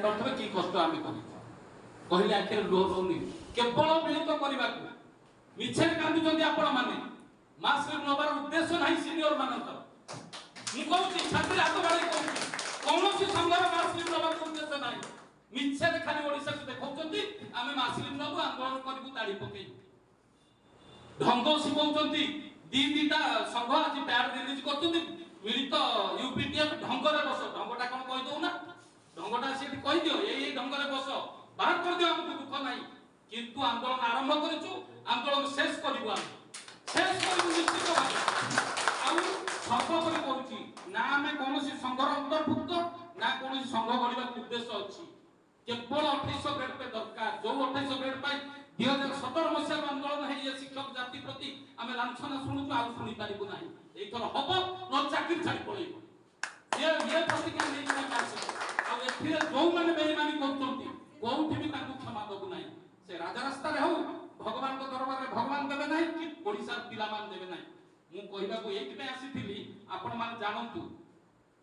ଜାଣିପାରୁଥିବେ କି କଷ୍ଟ ଆମେ କରିଛୁ। କହିଲେ ଆଖିରେ ଲୁହ ରହୁନି। କେବଳ ମିଳିତ କରିବାକୁ ମିଛରେ କାନ୍ଦୁଛନ୍ତି ଆପଣମାନେ। ମାସ୍ ଲିଭ୍ ନେବାର ଉଦ୍ଦେଶ୍ୟ ନାହିଁ ସିନିୟର ମାନଙ୍କର। ମୁଁ କହୁଛି, ଛାତିରେ ହାତ ବାଡ଼େଇ କହୁଛି, କୌଣସି ସଂଘର ମାସ୍ ଲିଭ୍ ନେବାକୁ ଉଦ୍ଦେଶ୍ୟ ନାହିଁ। ମିଛରେ ଖାଲି ଓଡ଼ିଶାକୁ ଦେଖାଉଛନ୍ତି, ଆମେ ମାସ୍ ଲିଭ୍ ନେବୁ, ଆନ୍ଦୋଳନ କରିବୁ, ତାଡ଼ି ପକେଇବୁ। ଢଙ୍ଗ ଶିଖଉଛନ୍ତି। ଦି ଦିଟା ସଂଘ ଆଜି ପ୍ୟାଡ୍ ରିଲିଜ କରୁଛନ୍ତି, ମିଳିତ ୟୁପିଟିଏଫ। ଢଙ୍ଗରେ ବସ, ଢଙ୍ଗଟା କଣ କହିଦଉ ନା? ଢଙ୍ଗଟା ସେଠି କହିଦିଅ, ଏଇ ଏଇ ଢଙ୍ଗରେ ବସ, ବାହାର କରିଦିଅ, ଆମକୁ ଦୁଃଖ ନାହିଁ। କିନ୍ତୁ ଆନ୍ଦୋଳନ ଆରମ୍ଭ କରିଛୁ, ଆନ୍ଦୋଳନ ଶେଷ କରିବୁ, ଆମେ ଶେଷ କରିବୁ ନିଶ୍ଚିତ ଭାବେ। ଆଉ ସର୍ବୋପରି କହୁଛି ନା, ଆମେ କୌଣସି ସଂଘର ଅନ୍ତର୍ଭୁକ୍ତ ନା କୌଣସି ସଂଘ ଗଢ଼ିବାକୁ ଉଦ୍ଦେଶ୍ୟ ଅଛି। କେବଳ 2800 ଗ୍ରେଡ୍ ପେ ଦରକାର। ଯୋଉ 2800 ଗ୍ରେଡ୍ ପାଇଁ 2017 ମସିହାରୁ ଆନ୍ଦୋଳନ ହେଇ ଏ ଶିକ୍ଷକ ଜାତି ପ୍ରତି ଆମେ ଲାଞ୍ଛନା ଶୁଣୁଛୁ, ଆଉ ଶୁଣି ପାରିବୁ ନାହିଁ। ଏଇଥର ହବ, ନ ଚାକିରି ଛାଡ଼ି ପଳେଇବୁ। ଇଏ ପ୍ରତିଜ୍ଞା ନେଇକି ଆମେ ଆସିଛୁ। ଆଉ ଏଥିରେ ଯୋଉମାନେ ବେଇମାନି କରୁଛନ୍ତି, କୋଉଠି ବି ତାଙ୍କୁ କ୍ଷମା ଦବୁ ନାହିଁ। ସେ ରାଜରାସ୍ତାରେ ହଉ, ଭଗବାନଙ୍କ ଦରବାରରେ ଭଗବାନ ଦେବେ ନାହିଁ କି ଓଡ଼ିଶାର ପିଲାମାନେ ଦେବେ ନାହିଁ। ମୁଁ କହିବାକୁ ଏଇଥିପାଇଁ ଆସିଥିଲି, ଆପଣମାନେ ଜାଣନ୍ତୁ,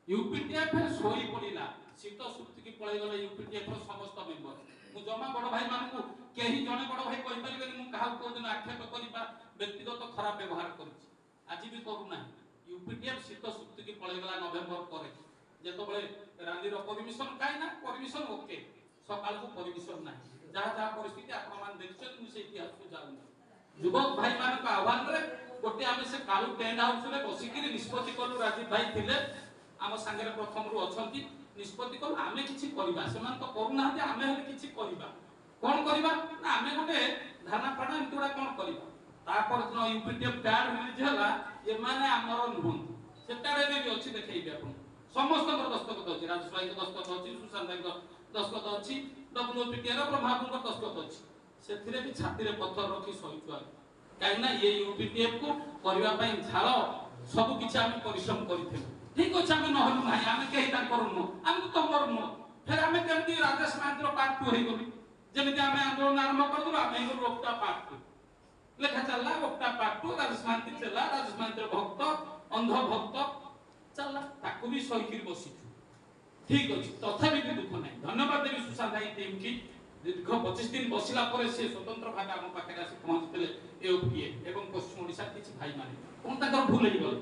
ୟୁପିଟିଏଫ ଶୋଇ ପଡ଼ିଲା, ଶୀତ ସୁପ୍ତିକି ପଳେଇଗଲେ ୟୁପିଟିଏଫ ର ସମସ୍ତ ମେମ୍ବର। ମୁଁ ଜମା ବଡ଼ ଭାଇମାନଙ୍କୁ, କେହି ଜଣେ ବଡ଼ ଭାଇ କହିପାରିବେନି ମୁଁ କାହାକୁ କୋଉଦିନ ଆକ୍ଷେପ କରିବା ବ୍ୟକ୍ତିଗତ ଖରାପ ବ୍ୟବହାର କରିଛି, ଆଜି ବି କରୁନାହିଁ। ୟୁପିଟିଏଫ ଶୀତ ସୁପ୍ତିକି ପଳେଇଗଲା ନଭେମ୍ବର ପରେ, ଯେତେବେଳେ ରାଲିର ପରମିଶନ କାହିଁ ନା ପରମିଶନ ଓକେ, ସକାଳକୁ ପରମିଶନ ନାହିଁ। ଯାହା ଯାହା ପରିସ୍ଥିତି ଆପଣମାନେ ଦେଖିଛନ୍ତି, ମୁଁ ସେ ଇତିହାସକୁ ଯାଉନି। ଯୁବକ ଭାଇମାନଙ୍କ ଆହ୍ୱାନରେ ଗୋଟେ ଆମେ ସେ କାଳୁ ଟେଣ୍ଟ ହାଉସରେ ବସିକିରି ନିଷ୍ପତ୍ତି କଲୁ। ରାଜୀବ ଭାଇ ଥିଲେ ଆମ ସାଙ୍ଗରେ, ପ୍ରଥମରୁ ଅଛନ୍ତି। ନିଷ୍ପତ୍ତି କଲୁ ଆମେ କିଛି କରିବା, ସେମାନେ ତ କରୁନାହାନ୍ତି, ଆମେ ହେଲେ କିଛି କରିବା। କଣ କରିବା ନା, ଆମେ ଗୋଟେ ଧାନା ଫାନା ଏମିତି ଗୁଡ଼ା କଣ କରିବା। ତାପରଦିନ ୟୁପିଟିଏଫ ପ୍ୟାଡ୍ ରିଲିଜ ହେଲା, ଏମାନେ ଆମର ନୁହନ୍ତି। ସେ ପ୍ୟାଡ୍ ଏବେ ବି ଅଛି, ଦେଖେଇବି ଆପଣଙ୍କୁ। ସମସ୍ତଙ୍କର ଦସ୍ତଖତ ଅଛି, ରାଜେଶ ଭାଇଙ୍କ ଦସ୍ତଖତ ଅଛି, ସୁଶାନ୍ତ ଭାଇଙ୍କ ଦସ୍ତଖତ ଅଛି, ଡବ୍ଲ୍ୟୁପିଟିଆର ବ୍ରହ୍ମାବୁଙ୍କ ଦସ୍ତଖତ ଅଛି। ସେଥିରେ ବି ଛାତିରେ ପଥର ରଖି ସହିଛୁ ଆମେ, କାହିଁକି ନା ଇଏ ୟୁପିଟିଏଫ କୁ କରିବା ପାଇଁ ଝାଳ ସବୁ କିଛି ଆମେ ପରିଶ୍ରମ କରିଥିଲୁ। ଠିକ ଅଛି, ଆମେ ନହେଲୁ ନାହିଁ, ଆମେ କେହି ତାଙ୍କର ନୁହଁ, ଆମେ ତମର ନୁହଁ। ଫେର ଆମେ କେମିତି ରାଜେଶ ମହାନ୍ତିର ପାର୍ଟ ଟୁ ହେଇଗଲୁ? ଯେମିତି ଆମେ ଆନ୍ଦୋଳନ ଆରମ୍ଭ କରିଦେଲୁ, ଆମେ ହେଇଗଲୁ ଓକ୍ଟା ପାର୍ଟ ଟୁ। ଲେଖା ଚାଲିଲା ଓକ୍ଟା ପାର୍ଟ ଟୁ, ରାଜେଶ ମହାନ୍ତି ଚେଲା, ରାଜେଶ ମହାନ୍ତିର ଭକ୍ତ, ଅନ୍ଧ ଭକ୍ତ ଚାଲିଲା। ତାକୁ ବି ସହିକିରି ବସିଛୁ। ଠିକ ଅଛି, ତଥାପି ବି ଦୁଃଖ ନାହିଁ। ଧନ୍ୟବାଦ ଦେବି ସୁଶାନ୍ତ ଭାଇ ଟିମ୍ କି, ଦୀର୍ଘ 25 ଦିନ ବସିଲା ପରେ ସେ ସ୍ୱତନ୍ତ୍ର ଭାବେ ଆମ ପାଖରେ ଆସି ପହଞ୍ଚିଥିଲେ, ଏ ଏବଂ ପଶ୍ଚିମ ଓଡ଼ିଶାର କିଛି ଭାଇମାନେ। କଣ ତାଙ୍କର ଭୁଲ ହେଇଗଲା?